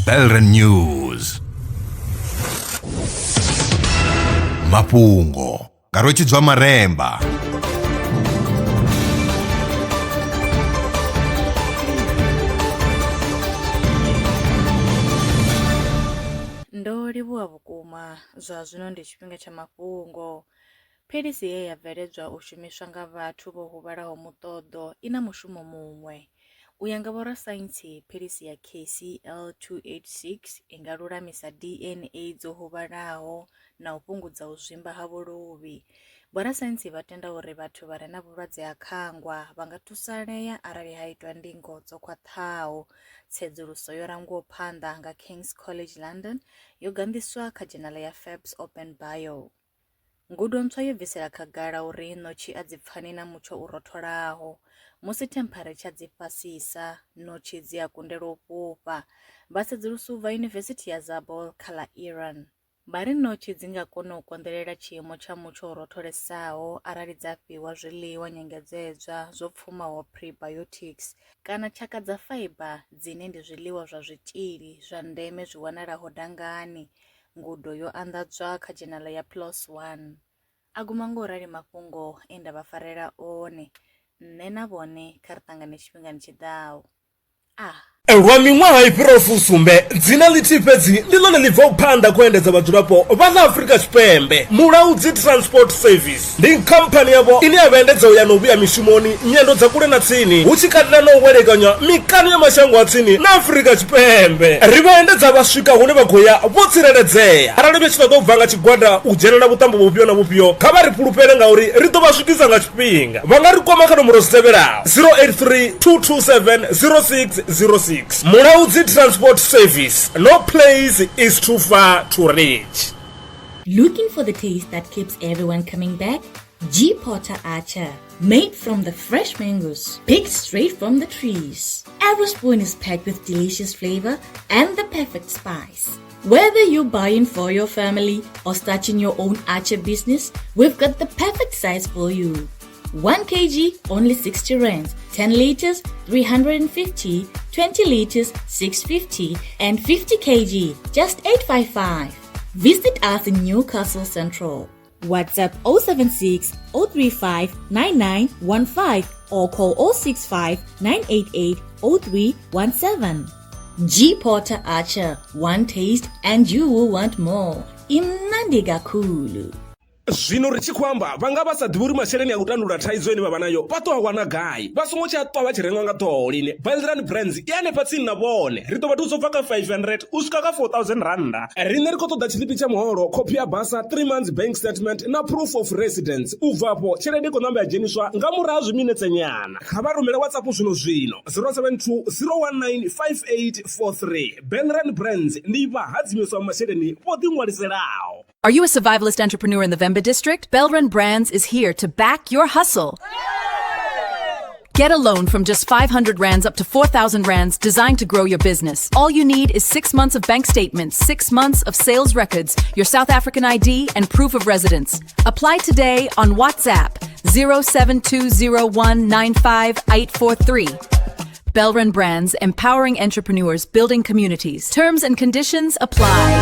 Belren News. Mafhungo nga Rwetshidzwa Maremba. Ndo livhuwa vhukuma zwa zwino ndi tshifhinga tsha mafhungo. Philisi ye ya bveledzwa u shumiswa nga vhathu vho huvhalaho muṱoḓo i na mushumo muṅwe. U ya nga vhorasaintsi, philisi ya KCL286 i nga lulamisa DNA dzo huvhalaho na u fhungudza u zwimba ha vhuluvhi. Vhorasaintsi vha tenda uri vhathu vha re na vhulwadze ha khangwa vha nga thusalea arali ha itwa ndingo dzo khwaṱhaho. Tsedzuluso yo rangwaho phanḓa nga King's College London yo ganḓiswa kha dzhenala ya FABS Open Bio. Ngudo ntswa yo bvisela khagala uri ṋotshi a dzi pfani na mutsho u rotholaho. Musi thempharetsha dzi fhasisa, ṋotshi dzi a kundelwa u fhufha. Vhasedzulusi u bva Yunivesithi ya Zabol kha ḽa Iran, vha ri ṋotshi dzi nga kona u konḓelela tshiimo tsha mutsho u rotholesaho arali dza fhiwa zwiḽiwa nyengedzedzwa zwo pfumaho prebiotics kana tshaka dza faiba dzine ndi zwiḽiwa zwa zwitzhili zwa ndeme zwi wanalaho dangani. Ngudo yo anḓadzwa kha dzhenala ya PLOS One. A guma nga u rali mafhungo e nda vha farela one. Nṋe na vhone kha ri ṱangane tshifhingani tshi ḓaho. A. Lwa miṅwaha i fhiraho fusumbe, dzina ḽithihi fhedzi ndi ḽone ḽi bvaho phanḓa kha u endedza vhadzulapo vha ḽa Afrika Tshipembe. Mulaudzi Transport Service ndi khamphani yavho ine ya vha endedza u ya na u vhuya mishumoni, nyendo dza kule na tsini, hu tshi katela na u welekanywa mikano ya mashango a tsini na Afrika Tshipembe. Ri vha endedza vha swika hune vha khou ya vho tsireledzea. Arali vha tshi ṱoḓa u bva nga tshigwada u dzhenela vhuṱambo vhufhio na vhufhio, kha vha ri fhulufhele ngauri ri ḓo vha swikisa nga tshifhinga. Vha nga ri kwama kha nomboro dzi tevhelaho, 083 227 0606. Mulaudzi Transport Service, no place is too far to reach. Looking for the taste that keeps everyone coming back? G Porter Archer, made from the fresh mangoes, picked straight from the trees. Every spoon is packed with delicious flavor and the perfect spice. Whether you're buying for your family or starting your own archer business, we've got the perfect size for you. 1 kg only 60 rands, 10 liters 350, 20 liters 650 and 50 kg just 855. Visit us in Newcastle Central. WhatsApp 076 035 9915 or call 065 988 0317. G Porter Archer, one taste and you will want more. Imnandi kakhulu. Zwino ri tshi khou amba vha nga vha sa ḓivhi uri masheleni a u tandulula thaidzo ine vha vha nayo vha ḓo a wana gai. Vha songo tsha ṱwa vha tshi rengwa nga ṱhoho lini. Belran Brands i hanefha tsini na vhone. Ri ḓo vha thusa u bva kha 500 u swika kha 4000 rannda. Riṋe ri khou ṱoḓa tshiḽipi tsha muholo, khophi ya basa, 3 months bank statement na proof of residence. U bva afho tshelede i khou namba ya dzheniswa nga murahu ha zwiminetse nyana. Kha vha rumele WhatsApp zwino zwino 072 019 5843. Belran Brands ndi vhahadzimiswa vha masheleni vho ḓiṅwaliselaho. Are you a survivalist entrepreneur in the Vhembe district? Belran Brands is here to back your hustle. Get a loan from just 500 rands up to 4,000 rands designed to grow your business. All you need is 6 months of bank statements, 6 months of sales records, your South African ID, and proof of residence. Apply today on WhatsApp 0720195843. Belran Brands, empowering entrepreneurs, building communities. Terms and conditions apply.